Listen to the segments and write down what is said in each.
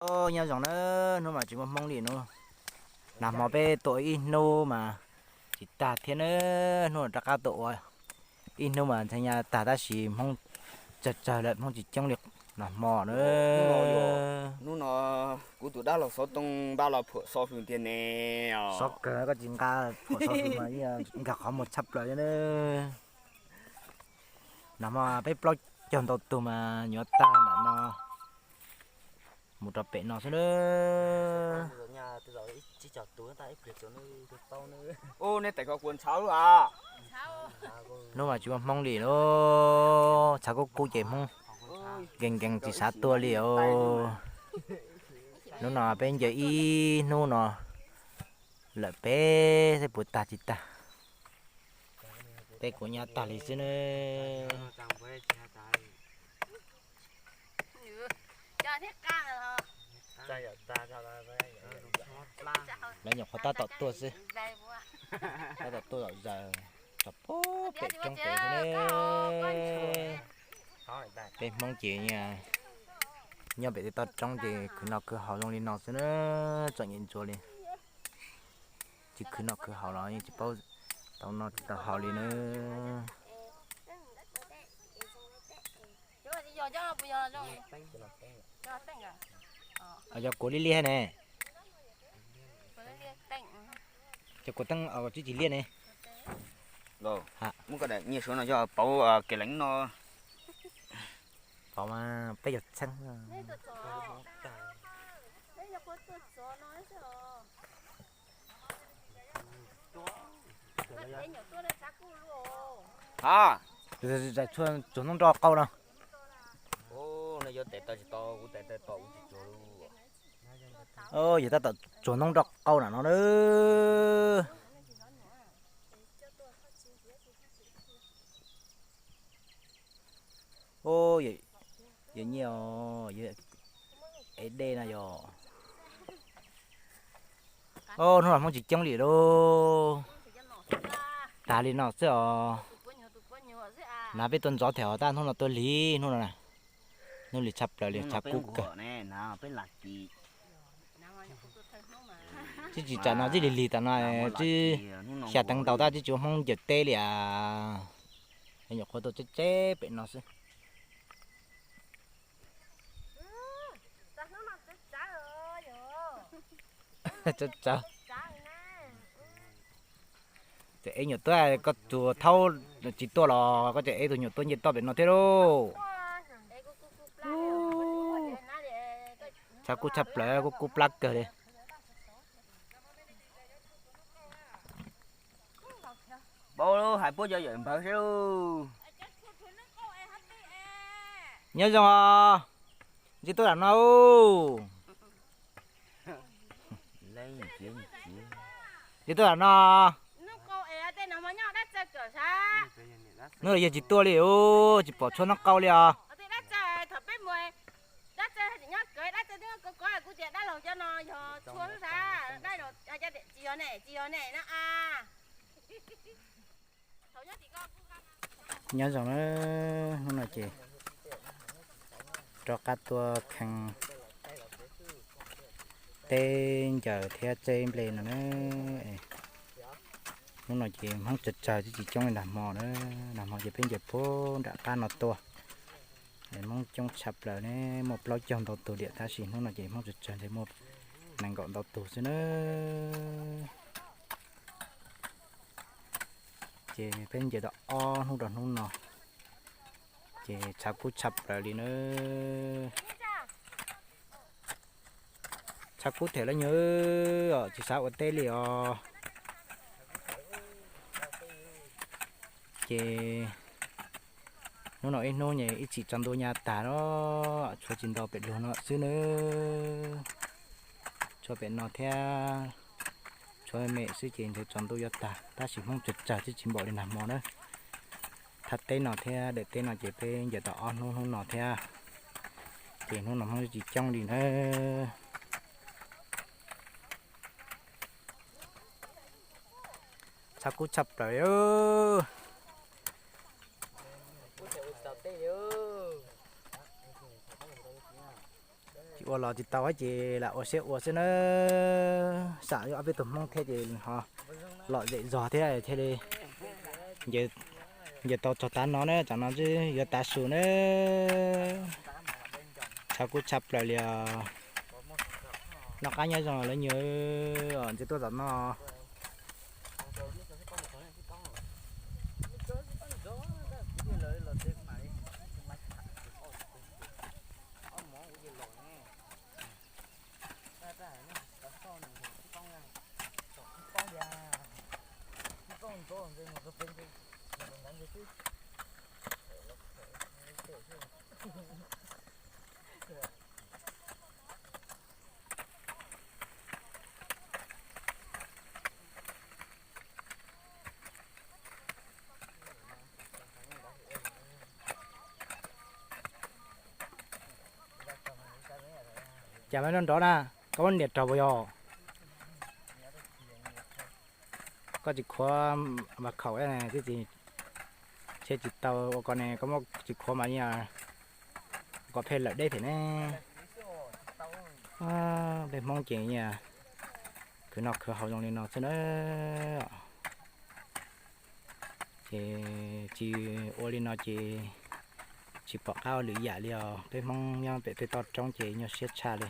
Nyob zoo na, hnub mas tsis muaj hmoob li no. Nag hmo peb tua ib hnub mas tsis tag thiab na, hnub no rov qab tua ua ib hnub mas ntxhee nyaj tag tab sis hmoob tsawg tsawg lawm, hmoob tsis coob li nag hmo na. Hnub no kuv tus dab laug Xov Tooj npaj los phuam so hws tiag ne. Xov kawg koj tsis nqa phuam so hws mas nkag qhov muag tshaj plaws na. Nag hmo peb plaub caug ntau tug mas nyuam tag ntawm no mus rau pem no xwb na. Hnub mas tsis muaj hmoob li lauj, tshav kub kub ces hmoob nkees nkees tsis xav tuaj li os. Hnub no peb ncaws ib hnub no lawm peb thiab puas tag tsis tag. Peb kuv nyab tag li xwb na. Lawv nyuam qhuav tab tom tuaj xwb, tab tom tuaj zom zaws txog pem roob pem xwb na. Peb hmoob ces nyob pem tej toj roob ces khwv noj khwv haus zoo li no xwb na, txom nyem ntsuav li. Tsis khwv noj khwv haus los yeej tsis paub tau noj tsis tau haus li na. Yog kuv liab liab ne. Cov kuv teeb tsis tsis liab ne. Muab koj daim nyiaj suav no coj pauv kev leev no. Pauv mas peb yog txheeb. Ha, tsuag hnub nroj qau no. Yog tab tom tsuag hnub nroj qau na no na. Yog nyiaj, ev dej no yog. Hnub no hmoob tsis coob li lauj. Tag li no xwb os. Nag peb tuaj ntxov thiab os, tab hnub no tuaj lig hnub no na. Hnub lig tshaj plaws li, tshav kub kawg. Tsis tsis tsam no tsis lig lig tas no, tsis xya teev ntau tab tsis tsis ua hmoob ncaws teb li as. Nyuam qhuav tuaj tseb tseb pem no xwb. Tsawv tsawv. Ces ev nyuam tuab, koj tus thaub tsis tuaj los koj tseem ev tus nyuam tuab nce toj pem no thiab lauj. Tshav kub tshaj plaws, kub kub plab kawg li. Pauv hais puab cov yawm npawg seb. Nyob zoo os, ntsib tuaj lam no. Ntsib tuaj lam no. Hnub no yawg tsis tuaj li os, tsis pom tshuab hnub qau li os. Nyob zoo na, hnub no ces rov qab tuaj kheev teb ncaws thiab teb nplej no na. Hnub no ces hmoob tsawg tsawg tsis tsis coob li nag hmo na. Nag hmo ces peb ncaws puag nram qab no tuaj, hmoob coob tshaj plaws ne, muaj plaub caug ntau tus liam tab sis hnub no ces hmoob tsawg tsawg ntshe muaj nees nkaum ntau tus xwb na. Ces peb ncaws tau ob hnub rau hnub no ces tshav kub tshaj plaws li na. Tshav kub them lawm nyuag, tsis xav ua teb li os. Ces hnub no ib hnub ib chim tsaus ntuj nyaj tag los tshuav tsis ntau pem luag no xwb na. Tshuav pem no thiab, tshuav me xwb ces ntshe tsaus ntuj yuav tag tab sis hmoob tsawg tsawg tsis tsis npaum li nag hmo na. Thaj teb no thiab daim teb no ces peb ncaws tau ob hnub hnub no thiab, ces hnub no hmoob tsis coob li na. Tshav kub tshaj plaws. Ua los tsis tau ces lam ua siab ua xwb nawb. Xam yuav ob peb tug Hmoob thiab ces ho lom zem zog thiab thiaj li ncaws tau txog tav no na, tsam no twb yuav tav su na. Tshav kub tshaj plaws li os. Noj qab nyob zoo lawv nyuag, ntshe tuaj tom no. Cas mas nrov nrov na, koj muab nias raug puas yog? Koj tsis khuav mas khaum tib si, ntshe tsis tau ua ko ne, koj muab tsis khuav mas yeej kom phem lawm deb thiab ne. Peb Hmoob ces khwv noj khwv haus zoo li no xwb na. Ces tsis ua li no ces tsis pom qab ua lwm yam li os. Peb Hmoob nyob pem tej toj roob ces nyuaj siab tshaj li.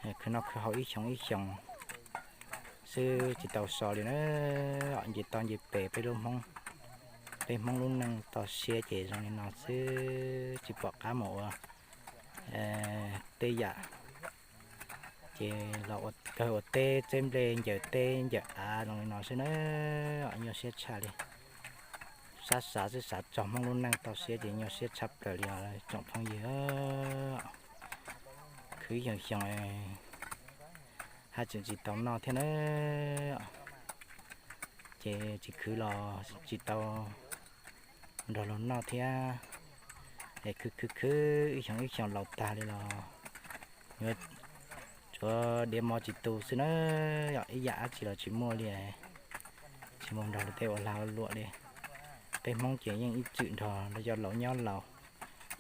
Khwv noj khwv haus ib xyoos ib xyoos xwb tsis tau so li na. Nce toj nce pes peb lub Hmoob, peb Hmoob lub neej toj siab ces zoo li no xwb tsis pom qab mus ua tej yam ces los ua kawg ua teb txeb nplej ncaws teb ncaws av zoo li no xwb na. Nyuaj siab tshaj li. Sab xav xwb xav txog Hmoob lub neej toj siab ces nyuaj siab tshaj plaws li os tsoom phooj ywg. Khwv ib xyoos xyoos haj tseem tsis tau noj thiab na. Ces tsis khwv los tsis tau nrog luag noj thiab. Es khwv khwv khwv ib xyoos ib xyoos laus tag li los yuav tsuav diav mov tsis tu xwb na. Yog ib yam dab tsi los tsis muaj li, tsis mus nrog luag tej ua lag ua luam li. Peb Hmoob ces yeej ib txwm nrog luag cov laus nyob laus,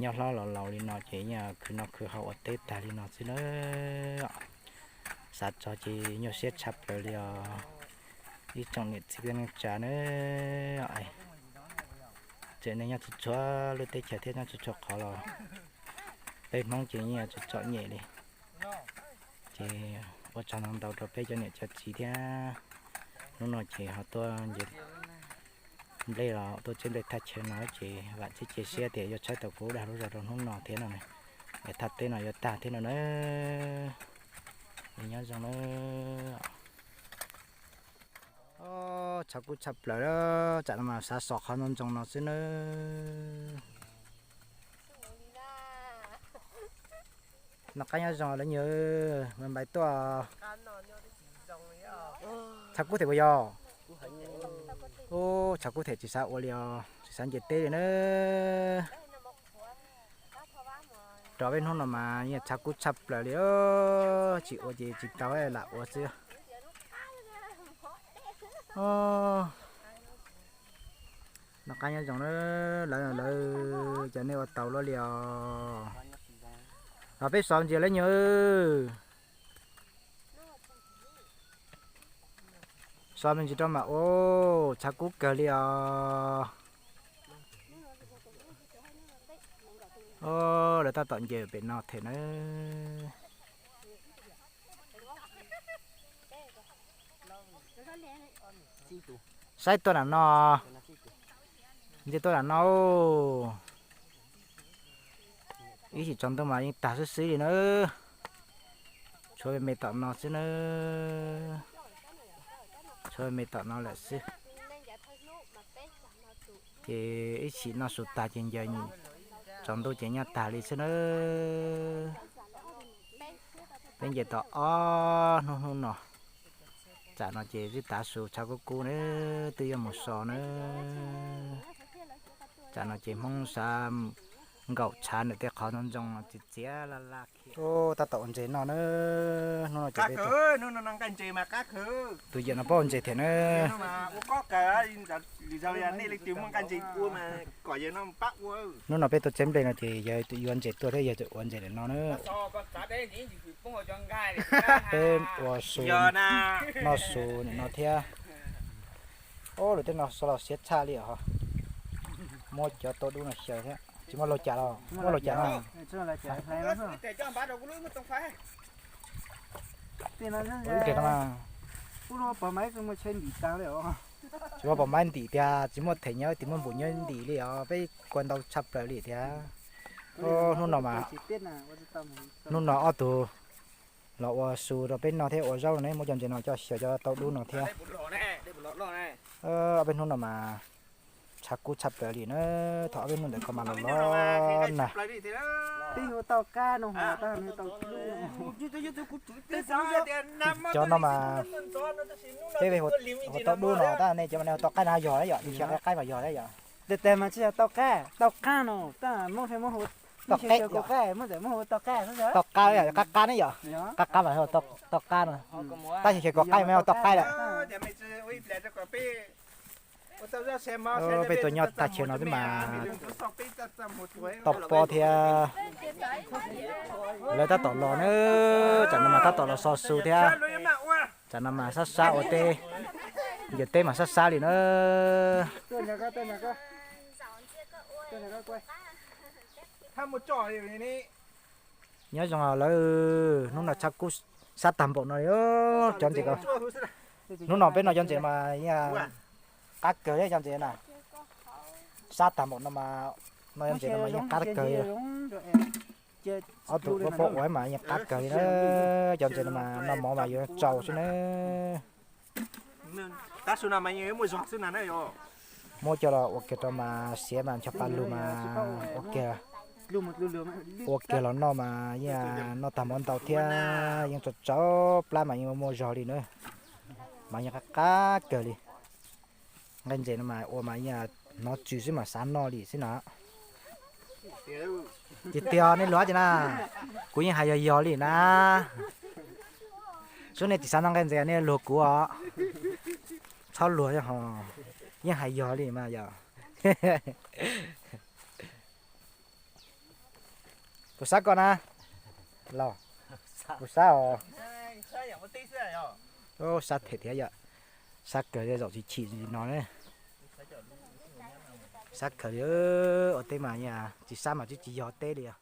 nyob hlob los laus li no ces yeej khwv noj khwv haus ua teb tag li no xwb na. Xav txog ces nyuaj siab tshaj plaws li os. Ib tsoom niam txiv kwv tij neej tsa na, tseem neeg nyob txhua txhua lub teb chaws thiab nyob txhua txhua qhov los peb Hmoob ces yeej txom txom nyem li. Ces ua tsaug ntau ntau rau peb cov niam cov txiv thiab. Hnub no ces ho tuaj nce nplej los tuaj txeb nplej thaj chaw no ces vam thiab cia siab tias yuav tshaib tau kuv dag lub zog rau hnub no thiab no. Es thaj teb no yuav tag thiab no na. Nyob zoo na. Tshav kub tshaj plaws, tsam no mas xav xov qhov ntxoov ntxoo no xwb nawb. Noj qab nyob zoo lawv nyuag, me npais tuaj. Tshav kub them puas yog? Ub, tshav kub them tsis xav ua li os, tsis xav nce teb li na. Rov peb hnub no mas yeej tshav kub tshaj plaws li, tsis ua ces tsis tau lam ua xwb. Noj qab nyob zoo na, lawv lawv cov nej ua tau luaj li os. Los peb xov ntsis lawv nyuag. Xov me ntsis rau mam ua, tshav kub kawg li os. Lawv tab tom ncaws pem no them na. Saib tuaj nram no, nce tuaj nram no. Ib chim tsaus ntuj mas yeej tag xwb xwb li na. Tshuav me me tom no xwb na. Tshuav me me tom no lawm xwb. Ces ib chim noj su tag ces ncaws tsaus ntuj ces nyob tag li xwb na. Peb nce tau ob hnub hnub no. Tsam no ces twb tav su tshav kub kub na, twb yuav mus so na. Tsam no ces Hmoob xav nkaum tshav ntawm tej qhov ntoo ntoo txias txias laj laj khiab. Tab tom ua ntses noj na, hnub no ces tus yawm no pab ua ntses thiab na. Hnub no peb tuaj tseb nplej no ces yawg yuav ntses tuaj thiab yawg ua ntses tuaj no na. Peb ua su, noj su nim no thiab. Ob, lawv tej no xov los siab tshaj li os. Muab cov tauj dub no xyaw thiab, tsis muaj laug cas los, muaj laug cas no. Tsis muaj pom maiv ntim tiag, tsis muaj them nyob, tsis muaj npum nyob ntim li os, peb kua ntau tshaj plaws li thiab. Hnub no mas, hnub no ob tug los ua su rau peb noj thiab ua zaub no ne, muab cov ntses no coj xyaw cov tauj dub no thiab. Ob peb hnub no mas tshav kub tshaj plaws li na, thaum ob peb hnub ntawd ko mas los los nag. Cov no mas, peb hu ua tauj dub no, tab nej cov mas nej hu tauj qaib no yog yom, xyaw qaib mas yog yom. Tes tes mas tsis yog tauj qaib, tauj qab no, tab muab tauj qaib, tauj qab, qab qab ne yom, qab qab mas tauj qab no. Tab sis xyaw kom qaib mas yog tauj qaib lawm. Peb tuaj nyob tag chaw no xwb mas tau pob thiab. Lawv tab tom los na, tsam no mas tab tom los so su thiab. Tsam no mas sab sab ua teb, yawm teb mas sab sab li na. Nyob zoo lawm, hnub no tshaj kub sab tag npaum no li cov ntses ko. Hnub no peb noj cov ntses mas yeej qab kawg thiab cov ntses na. Sab tag npaum no mas, noj cov ntses no mas yeej qab kawg li. Ob tug pab ua mas yeej qab kawg li na. Cov ntses no mas noj mov mas yuav tsau xwb na. Muab coj los ua kiag rau mas siav mas ncho pa lug mas ua kiag, ua kiag los noj mas yeej noj tag npaum ntau thiab, yeej tsau tsau plab mas yeej muaj zog li na. Mas yeej qab qab kawg li. Nqaij ntses no mas ua mas yeej hnov tsw xwb mas xav noj li xwb na. Tiag tiag nej luag ces na, kuv yeej hais yog yog li na. Sub nej tsis xav noj nqaij ntses nej luag kuv os. Txhob luag, yeej hais yog li mas yog. Kuv sab koj na, los, kuv sab os. Sab them thiab yom, sab kawg zaum tsis chim li no ne. Sab kawg li, ua teb mas tsis sab mas twb tsis yog teb li os.